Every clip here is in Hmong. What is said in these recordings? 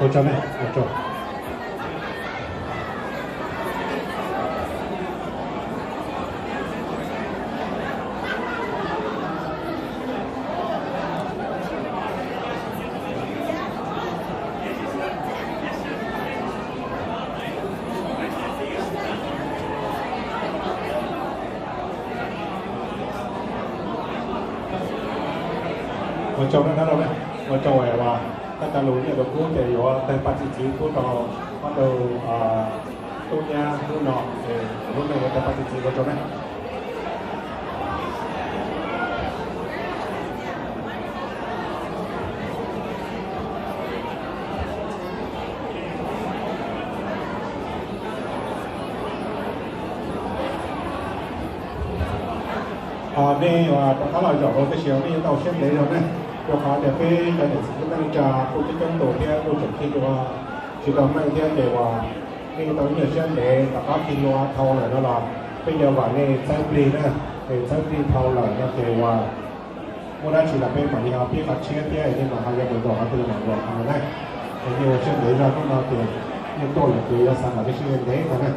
Ua tsaug nej, ua tsaug. Ua tsaug nej, ua tsaug uas tag tas lus nyiaj tau kub ces yuav tawg paj txi txiv pub rau ob tug tub nyab hnub no, lub neej yuav tawg paj txi txiv, ua tsaug nej. Nej rov qab los zaum rau tib si, nej yuav tau siab ntev zog ne, rau qhov tias peb cov niam txiv kwv tij neej tsa kuj coob coob tus thiab kuj tseem thiaj yuav tsis tau meej thiab ces uas nej yuav tau ib nyuag siab ntev, tom qab khi hlua dhau lawm no los peb yuav vam nej txawb plig na, es txawb plig dhau lawm no ces uas muaj dab tsi los peb mam li ho pib qhov tshiab thiab nej mam ho yuav mus zaum qhov twg los mam zaum qhov ntawd na. Es nej ua siab ntev zog hnub no ces nej tuaj lawm ces yuav xav kom nej siab ntev tag na.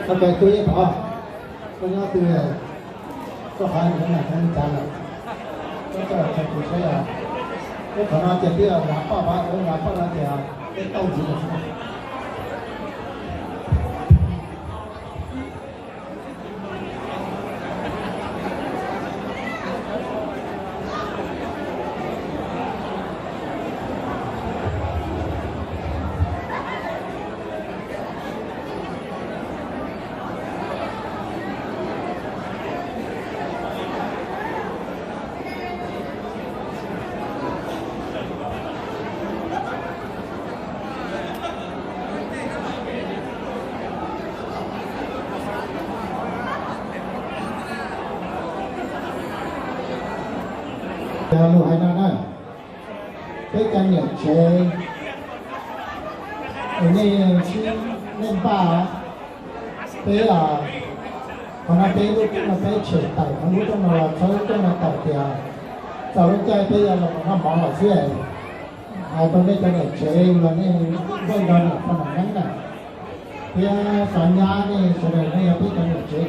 Ok, kuv yeej pom, koj nyob twg, koj qhov nws na, koj nyob cas lawm, koj txawj qhia kuv saib os. Peb qhov no ces twb yog lav poj pab, lav poj no ces peb tauj ntxiv lawm xwb. Yog lus hais no na, peb cov niam tsev es nej sib, nej npaj, peb, qhov no peb lub rooj no peb tshem tawm, qhov lub rooj no los txhob lub rooj no tawm tias txog lub caij peb yuav los noj mov lawm xwb. Hais rau nej cov niam tsev los nej npaj nrog niam pog niam neeb na, thiab xov nyab nej sawv daws nej yog peb cov niam tsev